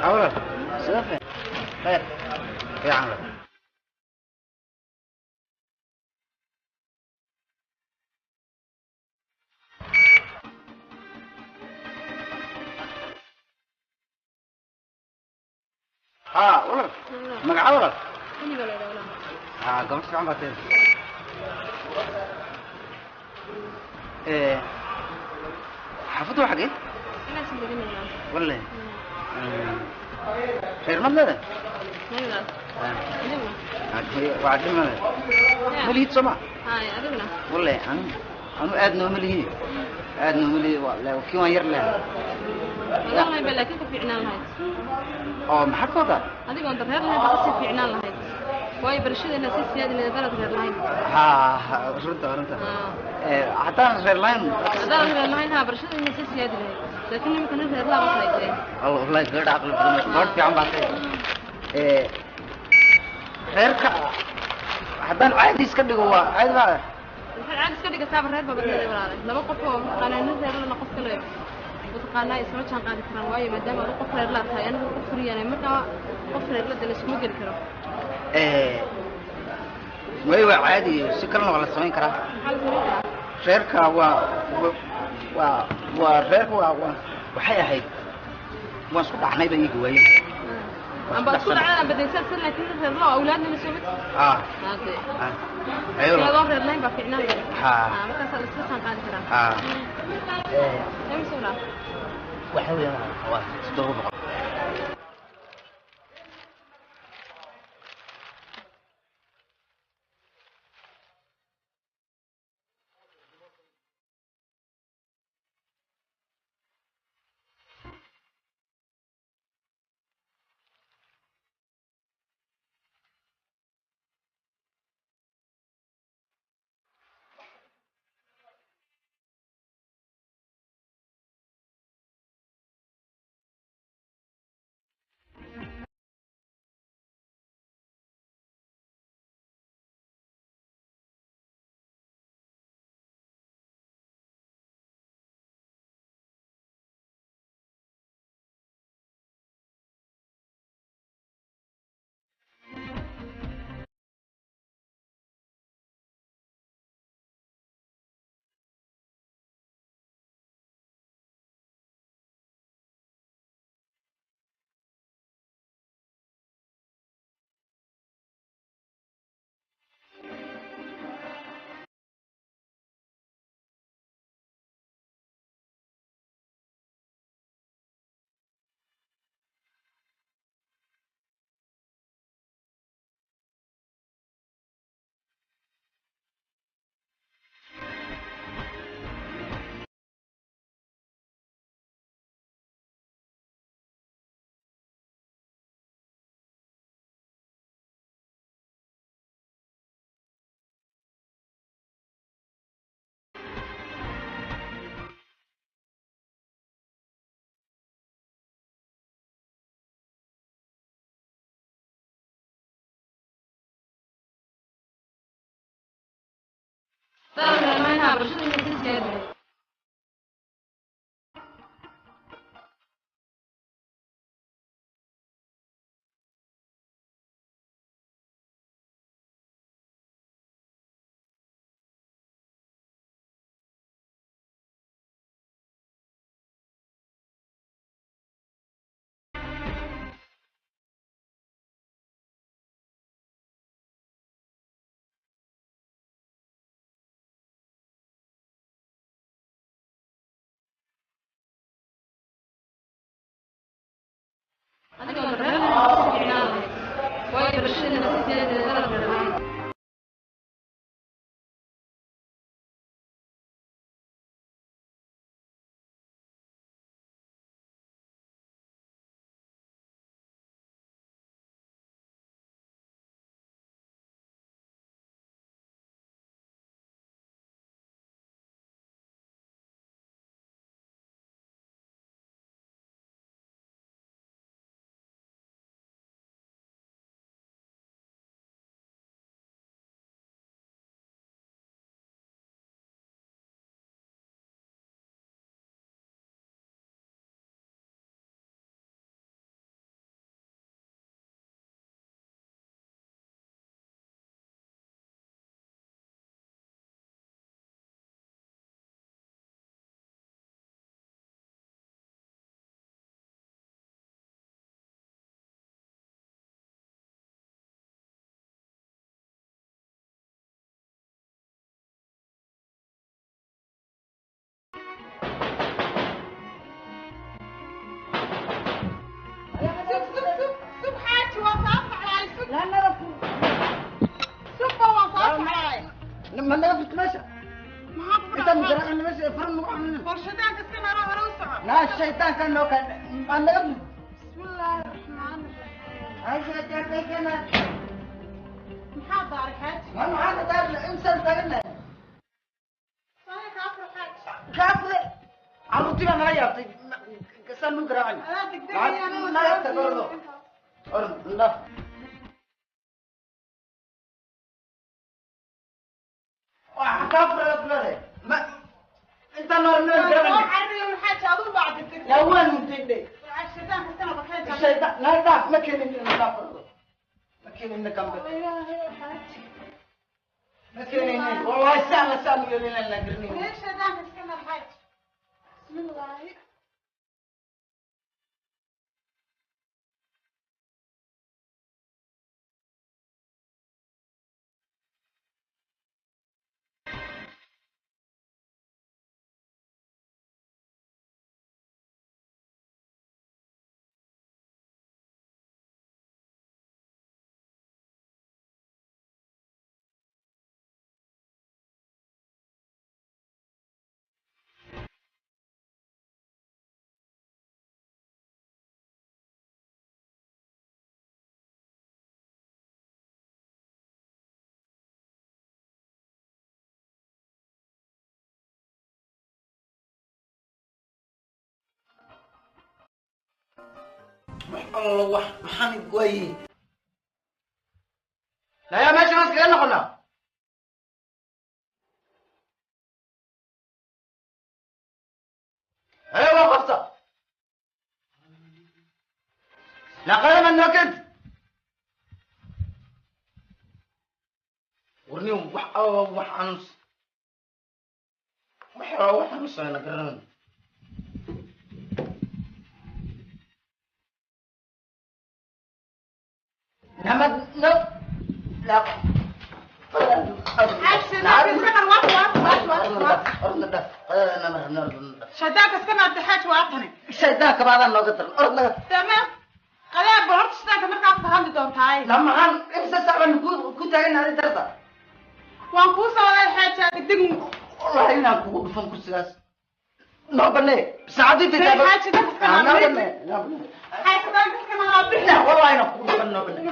Awla sidafe khayr fiican la. Ha walaal, magaca walaal? Ha, gabadh fiican baa tahay. Ee xaafaddu waa xagee? Walle reer mad leedahay? Waa dhimale ma lihid soo ma? Walle anu aad nooma lihi, aad nooma lihi. Kii waan yar lehay laakiin ka fiicnaan lahayd. Oo maxaad ka wadaa? Adigoon reer lahayn baa kasii fiicnaan lahayd, waayo barashadeena sii siyaadi lahayd haddaanad reer lahayn. Ha, runta runta, haddaan reer lahayn. Haddaan reer lahayn, ha, barashadeena sii siyaadi lahayd, laakiin nimanka nin reer laa tahay dee. Alla, wallahi gabadh caqli badan, gabadh fiican baa tahay. Reerka haddaan caadi iska dhigo waa caadi baa. Maxaad caadi iska dhigataaba? Reer baa badneeday walaalay. Laba qof oo mataqaanaa nin reer lana qof kale mataqaanaa isma jaan qaadi karaan, waayo maadaama adu qof reer laa tahay, anigu qof furiyaan, markaa qof reer la dee laiskuma geli karo. Way waa caadi, si kalena waa la samayn karaa. Maxaa la samayn karaa? Reerka waa reerka waa waxay ahayd waan isku dhacnay ba iiga waayeen. Amba isku dhacdaan amba daysan, laakiin nin reer la oo awlaadna la soo mid. Hade ayo adoo reer lahayn baa fiicnaan lahayd. Ha, markaasaa la isla jaan qaadi karaa. Ha. Imise walaal? Waxa weeyaan waa 700. Haddaan reer lahayn, ha, barashadeena sii siyaadi lahayd. Ma naga furto meesha. Maxaa kugu Intaan dhacay? garaacana meesha furan nagu cunina. War shaydaanka iska naaro, hore u soco. Naa shaydaanka noo kan ma naga furto. Bismillaahi raxmaani raxiim. Ay, shaydaanka kana. Maxaa daaray, xaaji? Ma maxaa ka daarna insaan taaganahay. Soo kaa furo, xaaji. Kaafure carruurtii baa nala yaabtay saan nu garaacana. Adaa degdegaya. Naga tag, ordo ordo ndaf. Waa kaafure la leedahay ma intaan noor meel Waa garaacana. carriyo, xaaji, aduu baa degdeg. Yaa waan mutay dhe. Shaydaanka iska naaro, xaaji. Shaydaan naga dhaaf, ma keenin dhaaf, ordo, ma keenin kambe. Ilaahay, xaaji. Ma keenin wallahi, saan la saan yeelina la garnin. Ee, shaydaanka iska naar, xaaji. Bismillaahi. Wax alla wax maxaan waaye laya meesha waan iskaga noqonaa. Haya, waa qabta laqadama noo keent warnin. Wax alla wax aan wax alla waxaan sameyna garanan. Namad no la. Xaaji, shaydaanka iska naar. Waa waa waa waa. Orna dhaf, qadada nama rabna, orna dhaf. Shaydaanka iska naar, xaaji, waa tani. Shaydaanka baadaan nooga daran, orod naga. Tamaam, qadaab ba horta shaydaanka markaas ka hadli doontaay. Lamaxaan imse sac baan ku taaganahay darta. Waan kuu soo waday, xaaji, degdeg. Wallahi inaan kugu dhufan kursigaas. Noo banee saacadii. Xaaji, dadka iska naar. Noo banee, noo banee. Xaaji, shaydaanka iska naar, bixi. Wallahi inaan kugu dhufan, noo banee,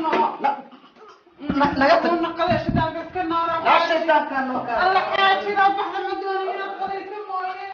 naga tag. Naqada shaydaanka iska naara. Laa shaydaanka noo kaa. Alla, xaaji, inaad baxda ma doonayo, inaad qadaysa mooye.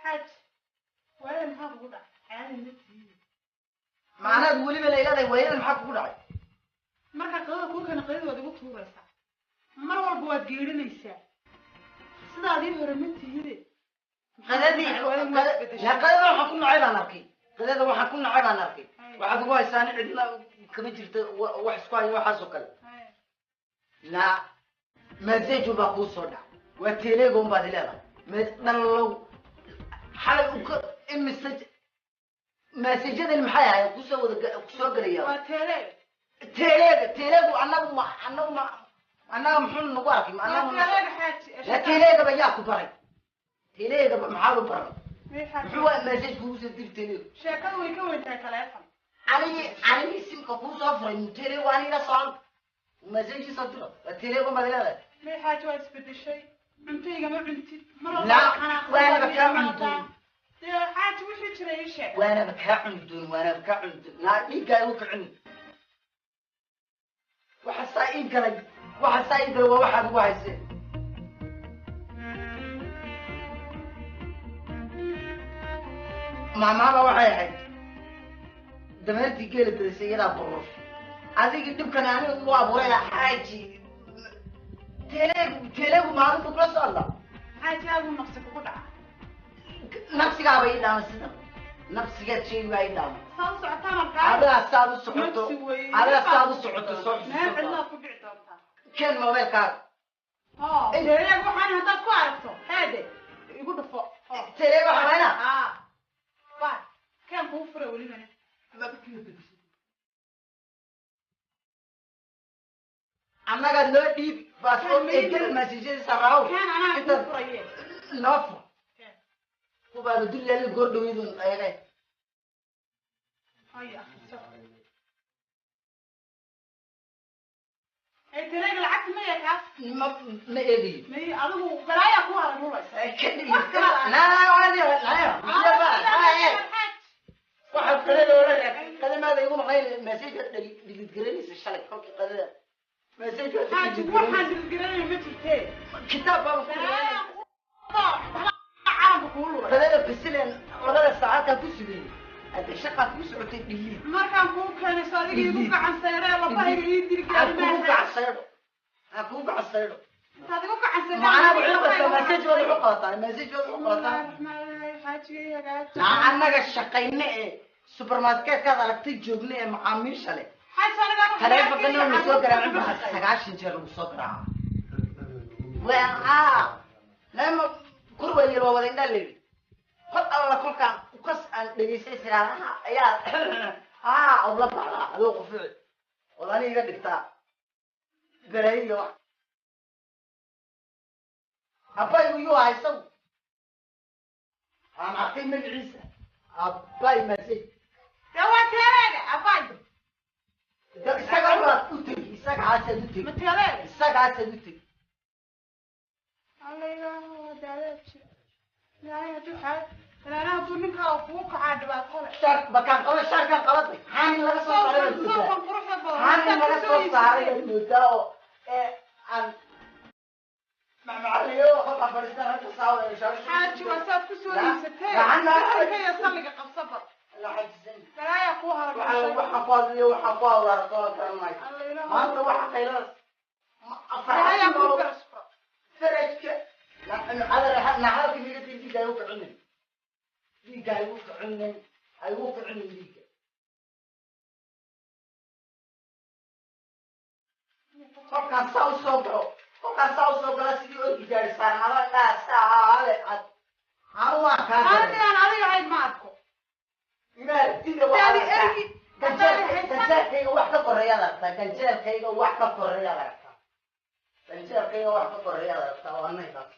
Xaaji, waayo maxaa kugu dhacay? Caadi ma tihiin. Macnaheed weliba la ilaaday waayada maxaa kugu dhacay? Markaa qadada kuu keena, qadada waad igu tuuraysaa, mar walba waad geerinaysaa, sidaadii hore ma tihide. Qadadii la qadada waxaan ku nacay baan arkay, qadada waxaan ku nacay baan arkay. Waxaad ugu haysaan cidna kama jirto wax isku hayo waxaas oo kale. La message baa kuu soo dhac, waa teleegon baad leedahay dhallow xalay u ka imise message-yadan maxay ahayd kusoo wada kusoo gelaya? Waa teele. Teleega, teleegu annagu ma annagu ma annaga muxuu nagu arkay? Waa annagu teeleega, xaaji. La teleegaba yaa ku baray? Teleegaba maxaa lu baray? May xaaji. Muxuu waa message kugu soo diri teleegu? Sheekadu way ka weyn tahay taleefon. Anigi anigi simka kuu soo furay teleegu aniga socon message soo diro, waa teleego maad leedahay. May xaaji, waa isbedeshay, cuntayga ma cuntid mar walba. La, waa xanaaqsan, waanaba waa kaa imaadaa. cuni. Dee xaaji, wixii jiray ii sheeg. Waanaba kaa cuni doon, waanaba kaa cuni doon, naa dhiiggaa igu ka cuni. Waxa saa ii galay, waxa saa ii galay waa waxaad ugu hayseen. Maamaaba waxay ahayd Dameertii geela badisay iyadaa burur. Adiga dhibkan aniga ugu abuuray xaaji. Teeleegu maalin buu kula socdaa. Xaaji aagu naqsi kugu dhaca. Nafsigaaba ii dhaama sida. Nafsigaad sheegi baa ii dhaama. Saa u socotaan arkaa. Adigaa saad u socoto. Nafsi weeye. Adigaa saad u socoto soo Meel xusuuso. cidlaa ku dhici doontaa. Keen mobeelkaaga. Hoo, teeleegu waxaan haddaad ku aragto heede igu dhufo. Hoo. Teeleegu waxaan haynaa. Haa. Bye. Keen kuu fura welibana. Annaga noo dhiibi baasboor eegada maasiijyadiisa raaw. Keen anaa kuu Intaad furaye. Noo fur. Keen. Kubaada dulyaalin goor dhaweydun eegay. Haya, akhriso. Ee, teeleega lacagta ma yahay kaas? Ma eegayo. May adigu balaayaa kuu haray lulaysa. Wax kale la- Waxaad qadada oran qadamaada igu maqlayn message dhigidgaranaysa shalay kolkii qadada message. Xaaji, waxaan dhiirigelinaya ma jirtee. Kitaab baan ku Balaayaa kuu waxbaa caalamka kuu lulay. Qadada bisileen labada saacadkaa ku sugayay hadda shaqaa kuu socotay dhiliid. Markaan kuu keenay soo adiga igu gacan sayree lafahayga ii Ha dirgaali kugu maaha. gacansaydho, ha kugu gacansaydho. Intaad igu gacan sayree. Macnaha wuxuu qabtaa message waad wuxuu qabataa message waad wuxuu qabataa. Xaajiga hagaaji. Annaga shaqayne ee supermarketkaad aragtay joogna ee macaamiisha leh. Xaaji aniga Taleefanka na soo garaacin baa 90 jeer lagu soo garaaca. Waa lama kurwa yar waa wada indhaa leeyi kol alla kolkaan ukas aan dhegaystay siraadaha ayaa haa od la baxdaa adoo qufuci ood ani iga dhigtaa balaayo iyo wax abaygu yuu ahaa isagu aan arkay magaciisa abay masay. Dee waa teeleega abay. Isaga waad u tegi, isagaasaad u tegi. Ma teeleega? Isagaasaad u tegi. Alla ilaahu waa daadaad jira. Ilaahay hadduu ilaana hadduu ninkaa kugu kacaa dhibaato leh. Shaar bakaan qaba, shaarkaan qabatay xaanin laga soo saaray baad moodaa. Sawkan quruxda badan. Xaanin laga soo saaray baad moodaa oo ee aan macmacaliyo kolkaa fadhiistan ragga saawa ee shaar. Xaaji waa saad ku soo iibsatee. Gacan- Ka iyo salliga qabso bal. La xajisan. Balaayaa kuu Waxaan haragashay. waxaan ku hadlayo waxaan ku hadlaarto garan maayo. Alla ilaahu. Maanta waxa qayladaas Balaayaa kuu farash furo. Farajka nacalka miga dhiigga ay u kicinin, dhiigga ay u kicinin, ay u kicinin dhiigga. Kolkaan saa u soo galo, kolkaan saa u soo gala sidii orgi gaari saaran adoo indhaha saale cad anu waan kaa garan. Anigaan adiga ahayd ma arko. Imaartida waxaa Daadi aragtaa ergi. Daadi haysan. Ganjeelkayga wax ka koreeyaad aragtaa, ganjeelkayga wax ka koreeyaad aragtaa, ganjeelkayga wax ka koreeyaad aragtaa oo anaydaas.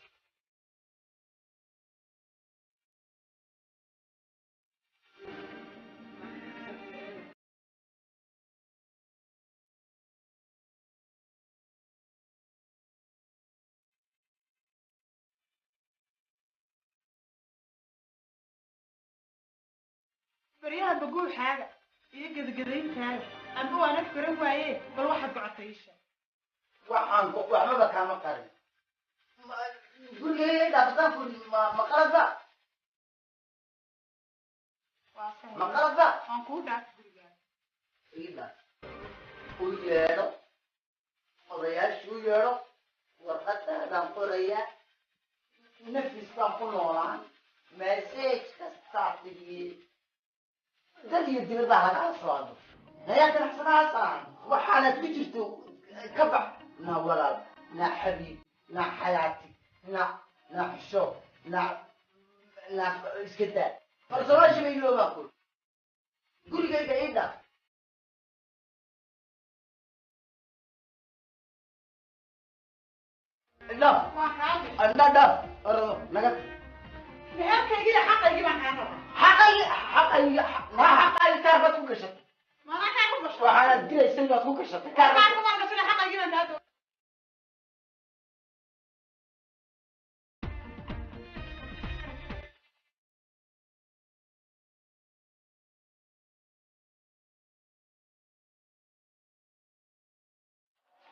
Baryaha baguuxaaga iyo gadgadayntaaga amba waan ag garan waaye, bal waxaad gocotay ii sheeg. Waxaan waxbaba kaama qarin. Gurigayga dhaafataan ku ma qalad ba? Waa sax. Ma qalad ba? Waan kuu dhaaf gurigaaga. Ii dhaaf, u yeedho odayaashu, u yeedho warqadaadaan qorayaa, nafis baan ku noolaan. Message kastaa fidiyey dad iyo dibad baa lagala socdo nayaa ganacsadahaas ahan waxaanaad ku jirto ka bax na walaal na xabiib na xayaati na xisho na iska daa farsamaashi bay iloobaa kul gurigayga ii dhaaf. Dhaaf. Waan kaa bixi. Adna dhaaf, ordo naga. Meherkaygii iyo xaqaygii baan kaa rabaa. Xaqayga xaqayga xaqayga kaar baad ku gashatay. Maanaa kaa ku gasho. Waxaanaad dilaysay baad ku gashatay kaar. Kaa kumaan gashanay, xaqaygii baan kaa doonay.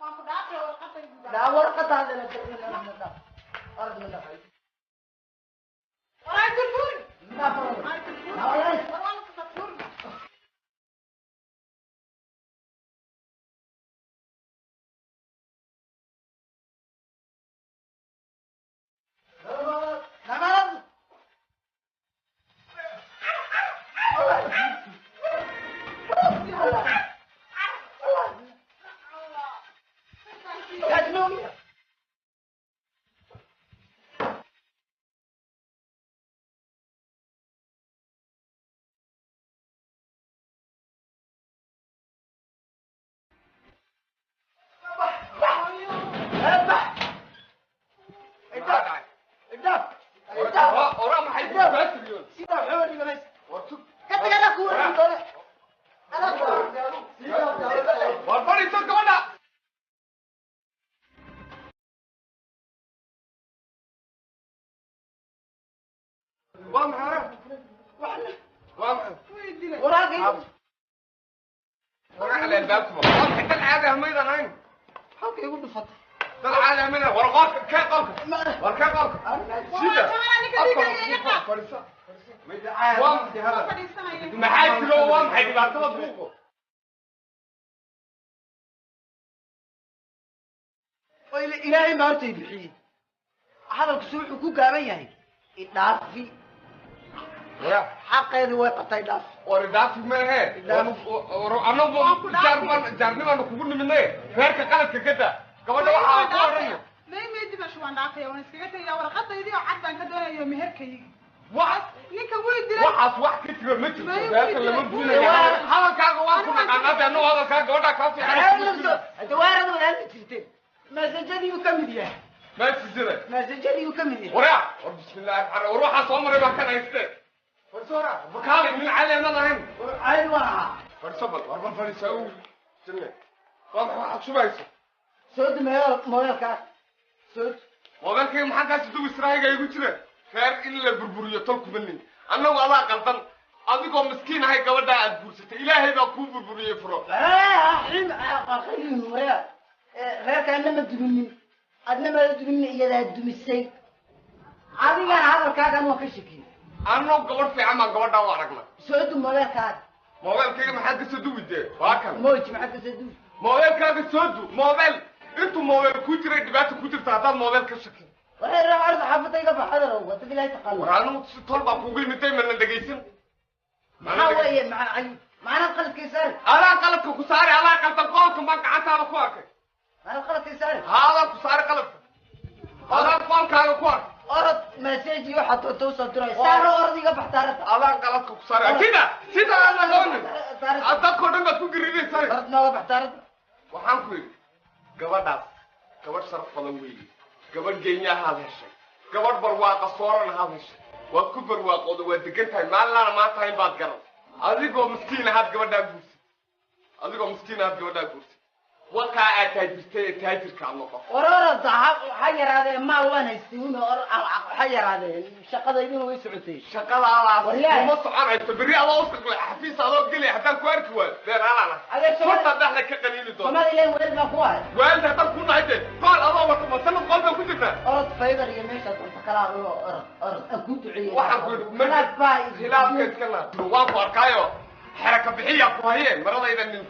Waan ku dhaafay warqadaydi. Daa warqadaadana dhaaf, orod na dhaaf. Walaa turtuuri. Dhaaf. Ay, turtuuri. Walaa. War waa la tuurtuuri. Come here. Ilaahay ma hortay bixiyey hadalku wuxuu ku gaaban yahay idhaafi xaqeedii way qabtay dhaaf war idhaafi maahe anagu jaarnimaanu kugu nimidnay reerka qaladka gada gabadha waxaa ku horaya maydibash waan dhaafaya waan iskaga tegaya warqadaydii oo cad baan ka doonayo meherkayga ninka way dilay waxaas wax ka jiro ma jirto reerka lama guunayo hadalkaaga waan ku naqaanaa de annagu hadalkaaga gabadhaa kaa fiican dawaarada wada hadli jirteen maasajadii uu ka mid yahay maasajada maasajadii uu ka mid yahay waraa war bismillaahi raxmaan war waxaa soo maray baan kan haystee fadhiso bakaali min cali ma lahayn cali waan ahaa fadhiso bal war bal fadhiso u jinne waa maxaa waxaad shubayso soo dumeeyo moobeelkaa soo moobeelkayga maxaa kaasi dugu israahiga igu jira reer in la burburiyo tol kuma nin annagu adaa qaldan adigoo miskiin ahay gabadhaa aad guursatay ilaahay baa kuu burburiyey furo reerka adna ma duminin adna ma duminin iyadaa dumisay adigana hadalkaagan waan ka shakiyey annagu gabadh fiican baan gabadhaa u aragnay soo dum moobeelkaaga moobeelkayga maxaad ka soo duwi dee waa kan mooji maxaad ka soo duwi moobeelkaaga soo du moobeel intuu moobeel ku jiray dhibaata ku jirta haddaad moobeel ka shakin waxay rabaa arda xaafadda iga baxadar wadada ilaahay taqaano war anigu si tol baa kuugu yimiday mana dhegaysan maxaa weeye macnaha qaladkay saari adaa qaladka ku saari adaa qaldan qoolkan baan gacantaada ku arkay macnaha qaladkay saari adaa ku saari qaladka adaa qoolkaaga ku arkay orod maseji waxaad doonta usoo diray saaro orod iga bax taarada adaa qaladka ku saari sida sida aan loonin dadkoo dhan baad ku gariiraysaa orod nooga bax taarada waxaan ku yidhi gabadhaas gabadh sharaf badan weeye gabadh geenyahaad heshay gabadh barwaaqa sooran ahaad heshay waad ku barwaaqooda waad degan tahay maalinlaana maanta hayn baad garan adigoo miskiin ahaad gabadhaa guursay adigoo miskiin ahaad gabadhaa guursay wakaa aad taajirtay ee taajirka aad noqon ororada waxaa yaraadeen maal waan haystay waxaa yaraadeen shaqadayduna way socotay shaqadaadaas kuma soconayso berri adoo usaqle xafiis adoo gelay haddaan ku arki waayo been alaana furta dhexda ka qaniini doona somaali ilayn waalid baan ku ahay waalid haddaan ku nahay dee qool adoo wato ma sanad qool baan ku jirnaa orod faybar iyo meesha doonta kala aqriyo orod orod aan kuu duceeyey waxaan ku yidhi khilaafka iska laa waan ku arkaayo xeraka bixiya ku hayeen maradayda nin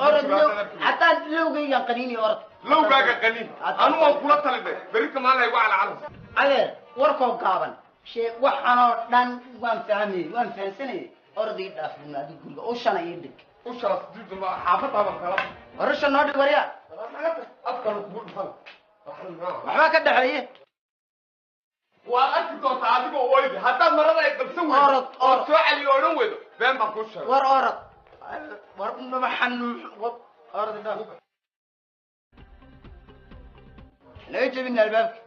haddaan lowgaygaan qaniini orod lowgaaga qaniin anu waan kula talinay berrita maalin ay wacala calas adeer warkoo gaaban shee waxaanoo dhan waan fahmayey waan fahansanayay orodii dhaaf adi guriga ushana ii dhig ushaas xaafadaaba kala horusha noo dhig waryaa afkanu kugu dhufan waxbaa ka dhexeeye waa arki doontaa adigoo oydi haddaad marada ay qabsan weydo orod ood soo celiyo odhan weydo been baan kuu sheegay war orod war waxaan orod dhaaf naga jebina albaabka.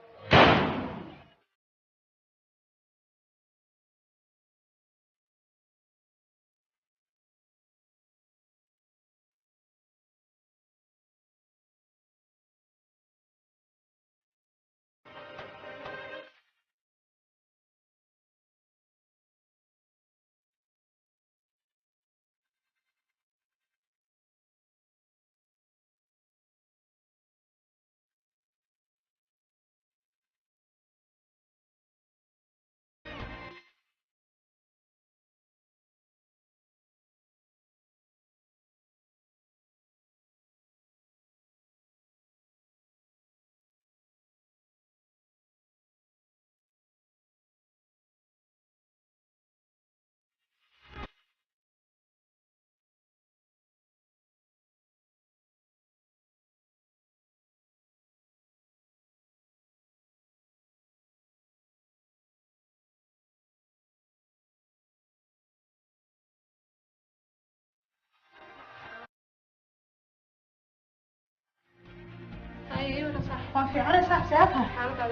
Waan fiicanay saaxib, saabha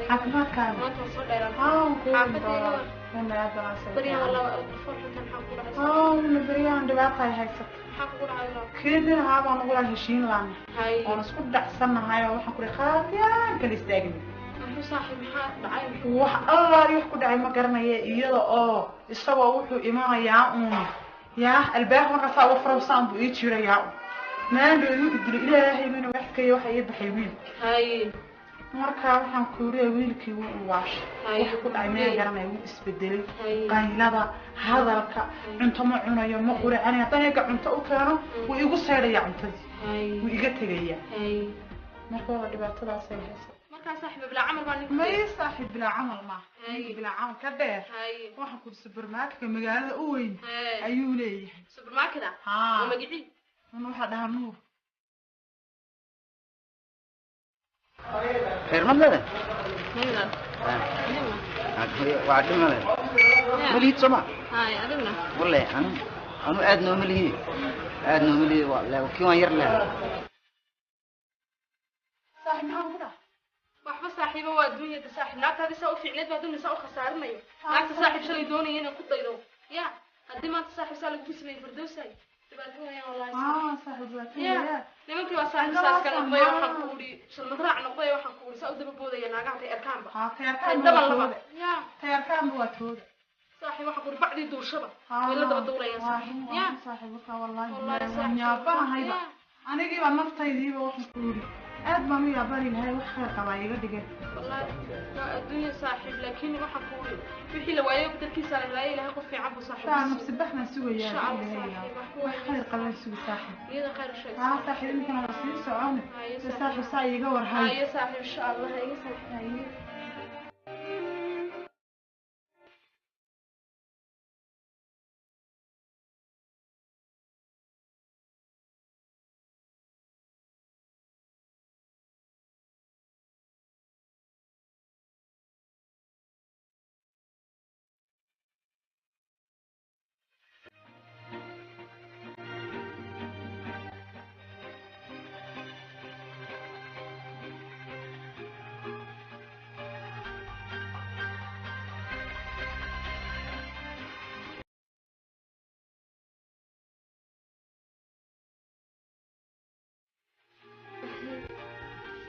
caafimaadkaaga. Maanta waan soo dheeraan. Xaafadeyga baryahan dhibaata ay haysato. Maxaa kugu dhacay walaal? Keedin ahaa baan ugula heshiin laana. Hay. Oon isku dhacsanahay oo waxaan kuri qaadiyaan kala istaagni. Muxuu saaxiib, maxaa dhacay? Wax allaali wax ku dhacay ma garanaya, iyada oo isagoo wuxuu imanayaa uun yaa albaabka markaasaa uga furabsaan buu ii jirayaa un maandho igu idilo ilaahay mina waxkaya waxa ii baxay wiil. Hay. Marka waxaan kuuriya wiilkii wuu uwaashay. Hay. Wax ku dhacay ma garanaya, wuu isbedelay. Hay. Qaylada, hadalka, cunto ma cunayo, ma quracanay. Haddaan eega cunto u keeno wuu igu saydhaya cuntadii. Hay. Wuu iga tegaya. Hay. Marka waa dhibaatadaasay haysa. Markaa saaxiib bilaa camal baa ninka. May saaxiib, bilaa camal maaha. Hay. Ninka bilaa camal ka dheer. Hay. Waxaan ku supermarketka magaalada u weyn Hay. ayuu leeyahay. Supermarket ah? Haa. Oo magicii? Un waxaa dhahaa Nuur. Reer ma leedahay? Hay walaal. Adiguna? Waa dhib male. Ya. Ma lihid sooma? Hay, adiguna? Wallahi anu aad nooma lihi, aad nooma lihi. Waa laakiin waan yar leeyahay. Saaxiib, maxaan ku dhaha? Waxba saaxiibo, waa adduunyada saaxiib. Naagtaadi saa u fiicneed baa adduunya saa u khasaarinayo. Naagta saaxiib shalay doonaya inaan ku daydo ya haddii maanta saaxiib saa lagu sameeyey Fardowsay, dhibaato weeyaan wallahi. Aa saaxiib, Ya dhibaatooya. Nimankii waa saaxiib saas ka noqday, waxaan ku uri shalmad raac noqday, waxaan ku uri saa u daba boodaya naagaha tay arkaanba. Haa, tayarkaanba daban waa laba tooda. Ya. Tayarkaanba waa tooda. Saaxiib, waxaan ku uri bacdii duushaba way la daba duulayaan saaxiib ya. Saaxiib, markaa wallaahi wallahi waan saaxiib yaabanahayba. Ya. Anigiiba naftaydiiba waxaan ku yidhi aad baan u yaabani lahay, wax khayr qabaa iga dhigay. Wallahi waa adduunya saaxiib, laakiin waxaan ku uri wixii la waayay darkiisa la helaayo, Ilaahay qof fiican buu saaxiib Saa u siiyey. Nafsi bax baan sugayaa. Insha Allah Ilaahay saaxiib, wax wax khayr qabaan sugi saaxiib. Iyada khayr u sheeg. Haa saaxiib, iminkana waa sii socone. Haye. Saaxiib, saa iiga warhay. Haye saaxiib, insha Allah. Haye saaxiib. Haye.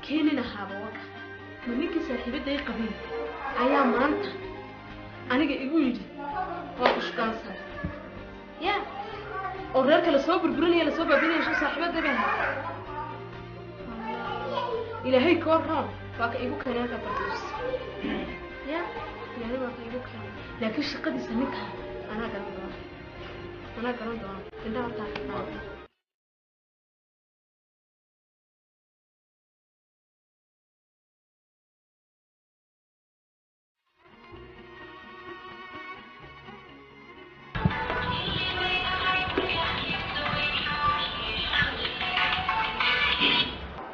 Keenin ahaaba waka ma ninkii saaxiibadday qabay ayaa maanta aniga igu yidhi waa ku shukaansan ya oo reerka lasoo burburinaya, lasoo baabinaya. Soo saaxiibadday bay ahayd. Ilaahay koo roon waa ka igu keenay halka Fardows ya. Ilaahay waa ka igu keenay, laakiin shaqadiisa ninkaa anaa garan doona, anaa garan doona. Indhaha hortaa xidhnaa.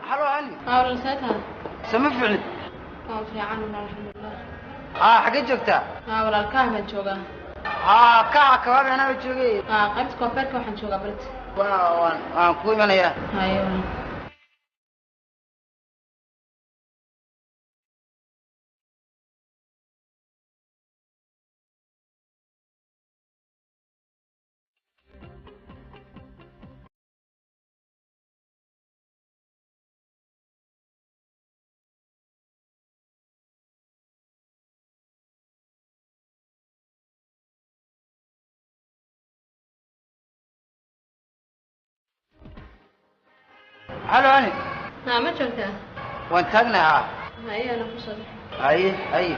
Halo ani. Aa walaal, see tahay? Sama ficlid. Waan fiican walaal, alxamdulilah. Haa, xaggee joogtaa? Aa walaal, kaah baan joogaa. Haa, kaca kabaab anaa joogay. Aa qaybta koonfeerka waxaan joogaa barit. Waan ku imanayaa. Haye walaal. Halo ani. Haa, ma joogtaa? Waan taagnahay haa. Haye, ana kusoo. Haye haye.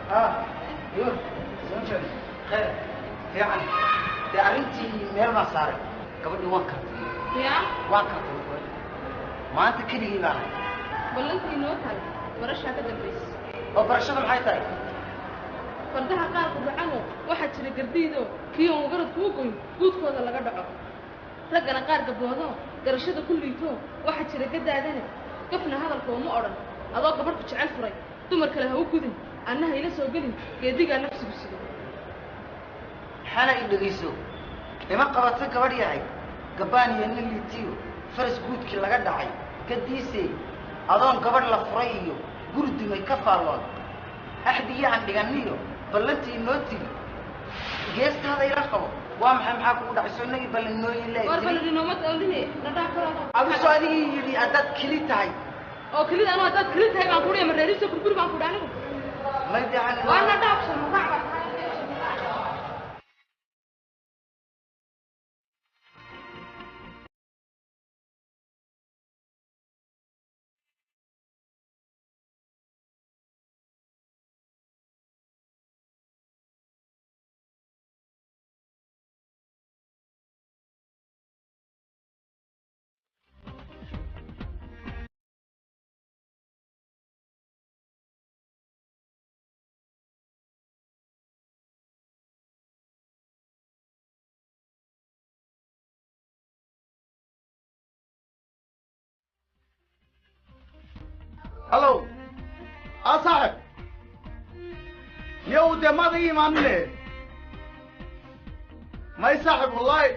Haa yo, soo jeed khayr fiican. Dee arrintii meel baan saaray, gabadhii waan kartay. Ya. Waan kartay gabadhii, maanta keligii baan ahay. Ballantii inoo taal barashaa ka dambaysa. Oo barashada maxay tahay? Fardaha qaar qurxano waxaa jira gardiido kii oon garad kuu goyn guudkooda laga dhaco. Raggana qaar gaboodo garashada ku liito waxaa jira gadaadane gafna hadalka uma odhan adoo gabadh ku jecel furay dumar kale ha u gudin anna ha ila soo gelin geedigaa nafsigu sido. Xana i dhegeyso, ima qabato gabadh yahay gabbaan iyo nin liitiyo faras guudkii laga dhacay gadiise adoon gabadh la furay iyo guri dumay ka faalloon axdigii aan dhiganniyo ballantii inoo tiri geestaada ila qabo. Waa maxay maxaa kugu dhacay? Soo innagii ballan inoo war ballan inooma oline na dhaaf karo. Adigu adigii yidhi haddaad keli tahay oo kelida anuu haddaad keli tahay baan kuudhi ama reerihiisa burburi baan kuudhi anigu may dacan waa na dhaaf sharmuuc baa. Hallo, saaxib, yow dee maad ii imaanine? May saaxib, wallahi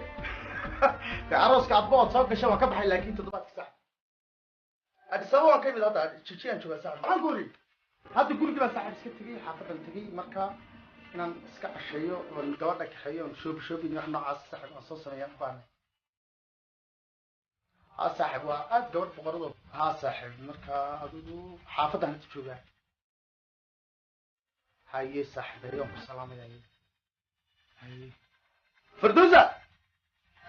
dee arooska adba ood soo gashay waan ka baxay, laakiin toddobaadka saaxib Addis Ababa waan ka imid, hadda Jijiyaan joogaa saaxib. Waxaan ku iri hadda gurigii baan saaxib iska tegey, xaafadan tegey, marka inaan iska casheeyo oon gabadha kaxeeyo oon shoobi shoobin wax noocaas saaxib aan soo sameeyaan u baahnay. Ha saaxib, waa aad gabadh boqorado. Ha saaxib, marka adigu xaafadan hadda joogaa. Haye saaxib, ayaan ku salaamaya. Haye Firdowsa.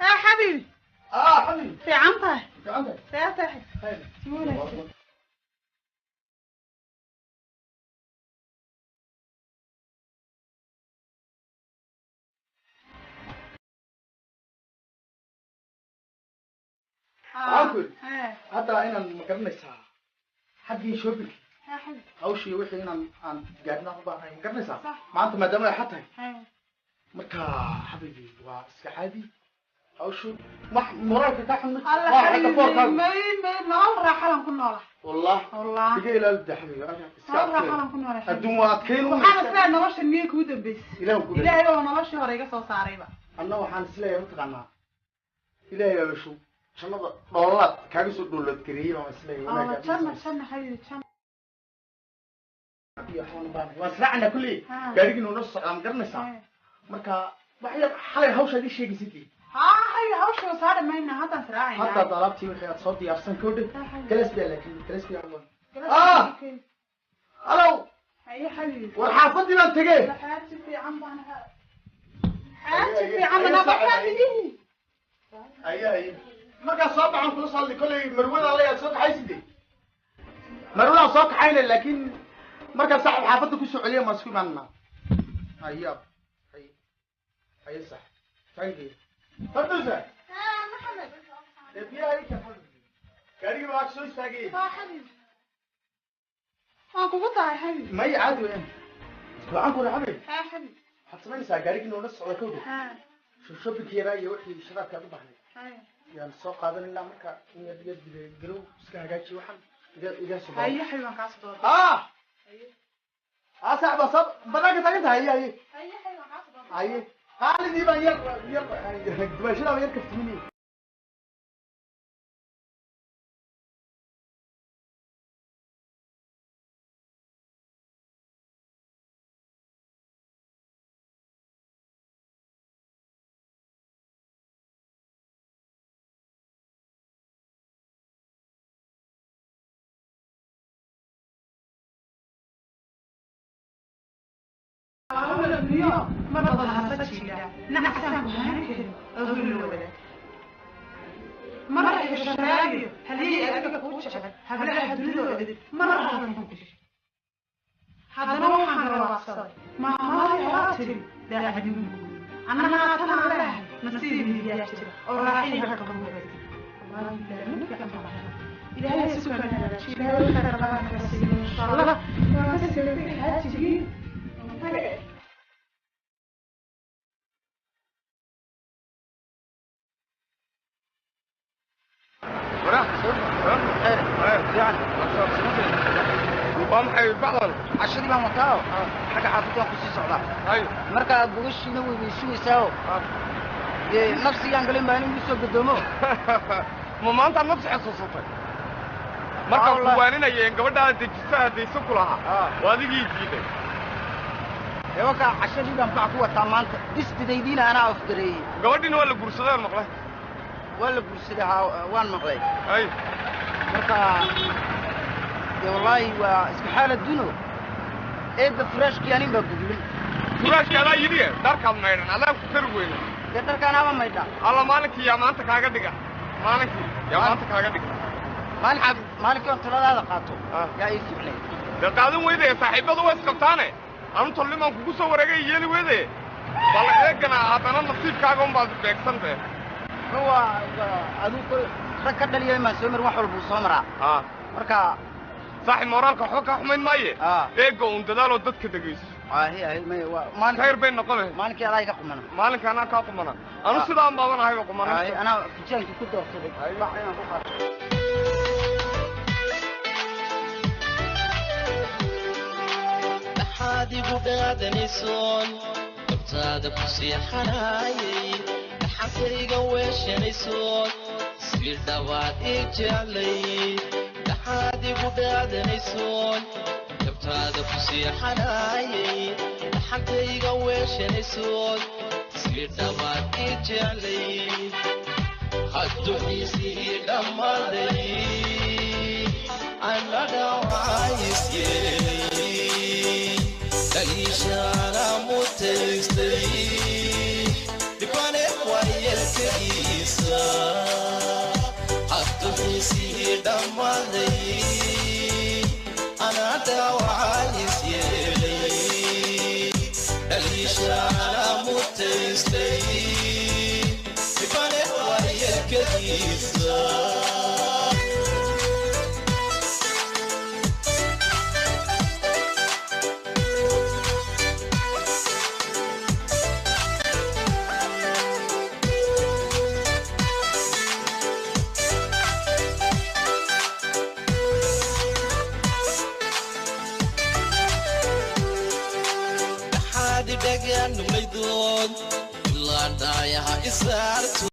Haa xabiibi. Ah xabiibi, fiican tahay? Fiican tahay. See tahay? Khayr. Si wanaagsan. Waxaan ku yidhi Haa. Hadda inaan ma garanaysaa xaggii shopping Haa xabiibi. Hawshii wixii inaan aan gaadhna u baahnay ma garanaysaa? Sax. Maanta maadaama ay xad tahay. Haa. Marka xabiibi waa iska caadi hawshu, wax moraalka kaa xun ma Alla waa xagga xabiibi, foorkaagu. May may, nolol raaxalan ku noolahay. Wallah Wallah. Iga ilaali de xabiibi, aniga iska Nolol adkeyn. raaxalan ku noolahay. Adduun waa adkeyn un. Waxaan isleeyahay nolosha miyay kuu dambaysay? Ilaahu ku Ilaahay oo noloshii hore iga soo saarayba. Anna waxaan isleeyahay mataqaanaa Ilaahay baa shu jannada dhoolaad kaaga soo dhoolaad gareeyey baan isleeyahay Alla wanaag janna janna xabiibi janna. Iyo waxaan u baahnay waan israacnaa kulley. Haa. Gaadhigii noo socdaa ma garanaysaa? Marka wax yar xalay hawshaad ii sheegaysidii. Haa xabiibi, hawsha waa soo dhamaynaa, haddaan israacaynaa. Haddaad alaabtii wixii aad soo diyaarsan koodhe. Haa, xabiibi. Galas biya, laakiin galas biya. Galas Ah! biya. Halow. Haye xabiibi. War xaafadii baan tegey. Xaaji fiican baan ahaa. Xaaji fiican baan ahaa. Xabiibi. Aye aye, markaa soo baxan kula soo kolley marwada la yaad soo kaxaysidee, marwadaan soo kaxayna, laakiin markaa saaxib xaafadda kusoo celiya maan isku imaananaa. Haye ab, haye haye saaxib, thank you. Fardusa. Haa Maxamed. Dee biyaha ii keen gaadhigii baa soo istaagay. Haa xabiibi. Waan kugu tahay xabiibi. May caadi weeyaan, waxaan ku raxabay. Haa xabiibi. Waxaad samaynaysaa gaadhigii noola socda kowdha. Haa. Shoppingkii yaraa iyo wixii sharaabka aad u baxnay Haye. Yaan soo qaadanayna, marka in yar yar garow iska hagaaji, waxaan iga iga soo Haye xabiibi, waan kaa soo doortay. Ah ah saaxib, sab banaanka taagan tahay. Haye haye. Haye xabiibi, waan kaa soo doortay. Haye qaalidii baan yar yar dubaashadaa baan yar kaftiminayay. Miyo mar badan hasa jiidha nacasaan ku haan karin oo huli la wadaag mar hesharaabiyo haliyey adiga kuu jecel hablaha dunidooda mar hadan ku gashay haddana waxaan rawaaqsaday maamaahay horaa tiri daacadnimo anna haatanaan leehay nasiib miyaa jira oo raaxayga qaban wadaagtay. Wallaahi ilaahay ma fiican baan ahay. Ilaahay sukan hagaajiyo, Ilaahay khayr qabaan kala siiyo insha Allah. Waan ka sii xaajigii. Waa maxay bacdan? Cashadii baan wataa, xagga xaafadda waan kusii socdaa. Marka gogashiina way weysugaysaao, dee nafsigaan galin baa anigu soo gadoomo. Ma maantaad nafsi xasuusatay? Markaan ku waaninayeen gabadhaa dejisa haddaysa ku lahaa, waa adigii diiday. Ewakaa cashadii baan bac ku wataa maanta, distidaydiina anaa afgareeyey. Gabadhiina waa la guursaday, aan maqlay. Waa la guursaday, haa, waan maqlay. Ay, marka dee wallaahi waa iska xaal adduuno. Eedda furaashkii anin baa gudlin. Furaashka adaa yidhi dharkaad maydhan, adaan ku kari weyna. Dee dharkaanaaba maydha. Alla, maalinkii yaa maanta kaaga dhiga, maalinkii yaa maanta kaaga dhiga. Maalinkii oon taladaada qaato yaa ii fiicnay. Dee qaadan weydaya, saaxiibada waa isqabtaane. Anu tolnimaan kugu soo wareegay, yeeli weydaye. Bal eegana haddana nasiibkaaga unbaad beegsan dee. Waa aduu rag ka dhaliya imaan soo marin, wax walbuu soo maraa. Marka saaxib, mooraalka waxba kaa xumayn maaye. Eegga uun dadaaloo dadka dhegayso. Ahi ahi, may waa maalin khayr bay noqone. Maalinkii adaa iga qumana. Maalinka anaa kaa qumana, anu sidaan baaban ahayba qumana. Ahi, anaa fijaankii ku doorsaday bac inaan ku qaato. Maxaad igu dhaadanaysoon dabtaada ku seexanayay, dhaxankayga weeshanaysoon si dhawaad ii jeclay? Maxaad igu dhaadanaysoon dabtaada ku seexanayay, dhaxankayga weeshanaysoon si dhawaad ii jeclay? Hadduxiisii dhammaaday, ana dhawaayis yeelay, dhaliishaana mutaystay, dhibane waayelkadiisa. Hadduxiisii dhammaaday, ana dhawaayis yeelay, dhaliishaana mutaystay, dhibane waayelkadiisa. Maxaad idhagaan numaydood ilaa dhaayaha isaarto?